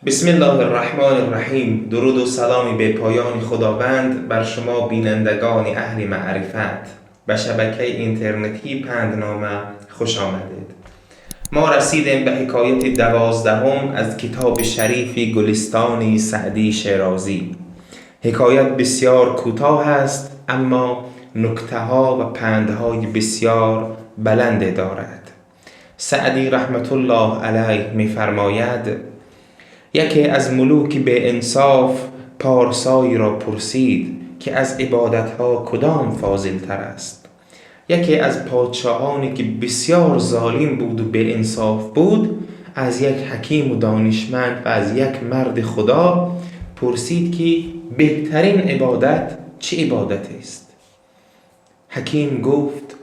بسم الله الرحمن الرحیم. درود و سلام به پایان خداوند بر شما بینندگان اهل معرفت. به شبکه اینترنتی پندنامه خوش آمدید. ما رسیدیم به حکایت 12 از کتاب شریف گلستان سعدی شیرازی. حکایت بسیار کوتاه است، اما نکته ها و پندهای بسیار بلند دارد. سعدی رحمت الله علیه می‌فرماید: یکی از ملوک به انصاف پارسایی را پرسید که از عبادتها کدام فاضل تر است. یکی از پادشاهانی که بسیار ظالم بود و به انصاف بود، از یک حکیم و دانشمند و از یک مرد خدا پرسید که بهترین عبادت چه عبادت است؟ حکیم گفت: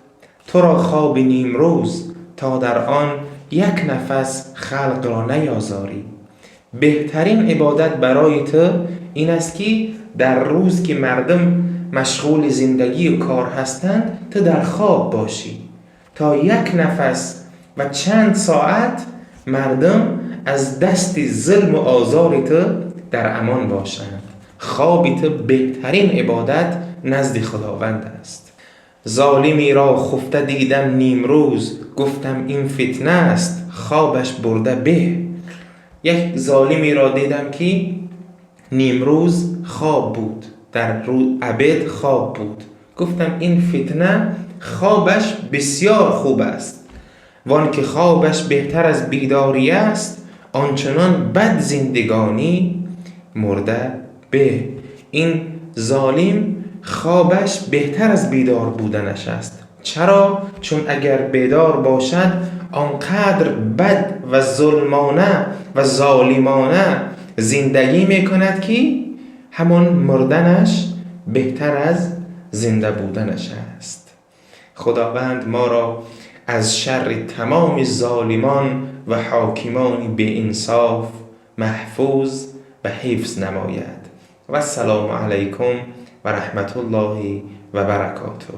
تو را خواب نیمروز تا در آن یک نفس خلق را نیازاری. بهترین عبادت برای تو این است که در روز که مردم مشغول زندگی و کار هستند، تو در خواب باشی تا یک نفس و چند ساعت مردم از دست ظلم و آزار تو در امان باشند. خواب تو بهترین عبادت نزد خداوند است. ظالمی را خفته دیدم نیمروز، گفتم این فتنه است، خوابش برده به. یک ظالمی را دیدم که نیمروز خواب بود، در روز عبد خواب بود. گفتم این فتنه، خوابش بسیار خوب است. وان که خوابش بهتر از بیداری است، آنچنان بد زندگانی مرده به. این ظالم خوابش بهتر از بیدار بودنش است. چرا؟ چون اگر بیدار باشد، آنقدر بد و ظلمانه و ظالمانه زندگی میکند که همان مردنش بهتر از زنده بودنش است. خداوند ما را از شر تمام ظالمان و حاکمان به انصاف محفوظ و حفظ نماید. و السلام علیکم و رحمت الله و برکاته.